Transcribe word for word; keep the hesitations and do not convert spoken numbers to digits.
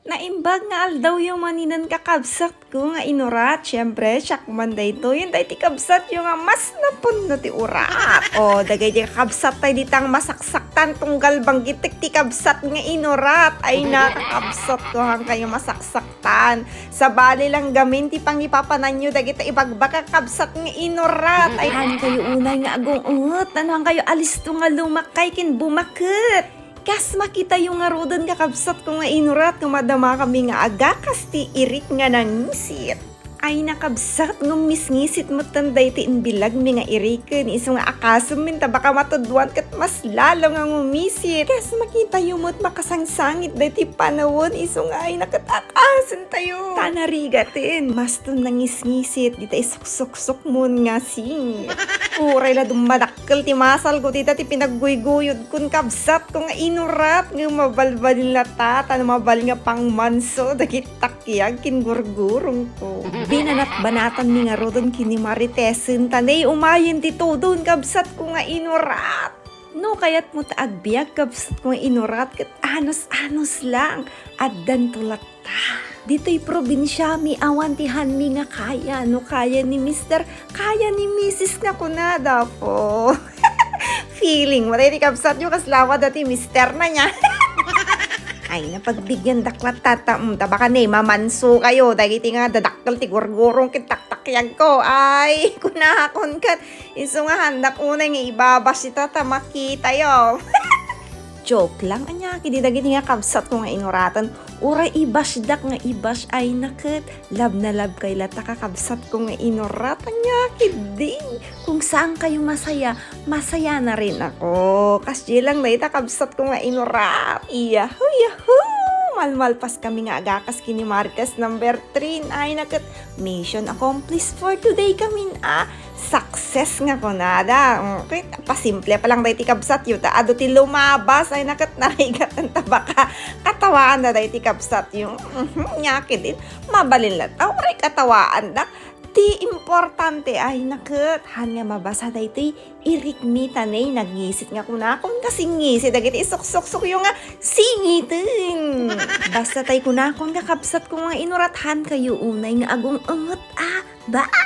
Naimbag nga aldawyo maninen, kakabsatko nga inurat. Siyempre, siak man daytoy. Daytoy ti kabsatyo nga mas napunno ti urat. O, dagiti kakabsat tayo ditang masaksaktan tunggal banggitek ti kabsat nga inurat. Ay na, kakabsatko, han kayo masaksaktan. Sabali lang gamin ti pangipapananyo dagiti ibagbag, kakabsat nga inurat. Ay, han kayo unay nga agung-unget, han kayo alisto nga lumakay ken bumaket. Kas makitayo ngaruden, kakabsatko nga inurat, nga madama kami nga agakas ti irik nga nangisit. Ay, nakabsat, ngem misngisit metten daytoy imbilagmi nga iriken, isu nga akasem min ta baka matudwan ket mas lalo nga ngumisit. Kas makitayo met makasangsangit daytoy panawen, isu nga ay naket-akasen tayo. Ta narigaten, maston nangisngisit, dita isuksuksukmon nga singit. Uray la dummadakkel ti masalko, dita ti pinagguygoyodkon, kabsatko nga inurat, nga mabalbalin la ta, ta no mabal nga pangmanso, dagiti takyag ken gurgurongko. Binanatbanatanmi ngaruden ken ni Maritesen, ta nay umayen ti tudon, kabsatko nga inurat. No kayatmo ta agbiag, kabsatko nga inurat, ket anus-anus lang, addanto latta. Ditoy probinsiami, awan ti hanmi nga kaya, no kaya ni Mister, kaya ni Misis nga kunada po. Feeling mo, daytoy kabsatyo, kasla awan daytoy Mister na niya. Ay, napagbiagdak latta, ta, mm, ta baka nay mamanso kayo, dagiti nga dadakkel ti gurgurong ken taktakyagko. Ay, kunakon ket, isu nga handak unay nga ibabas ita ta makitayo. Joke lang, ania, kidi dagiti nga kabsatko nga inuratan, uray ibasdak nga ibas, ay naket, love na love kay latta, kakabsatko nga inurat, ania, kidi. Kung saan kayo masaya, masaya na rin ako. Kasdiay lang dayta, kabsatko nga inurat. Yahoo, yahoo! Malmalpas kami nga agakas ken ni Marites number three. Ay, naket, mission accomplished for today kamin, ah. Success nga kunada. Mm, ket pasimple pa lang daytoy kabsatyo, ta adu ti lumabas, ay naket, narigat ta baka katawaanda daytoy kabsatyo. Mhm, ania ketdin, mabalin latta, uray katawaandak. Ti importante, ay naket, han nga mabasa daytoy irikmi, ta nay nagngisit nga kunakon, kasingisit dagiti isuksuksukyo nga singiten. Basta tay kunakon, kakabsatko nga inurat, han kayo unay nga agung-unget, ah. Bye!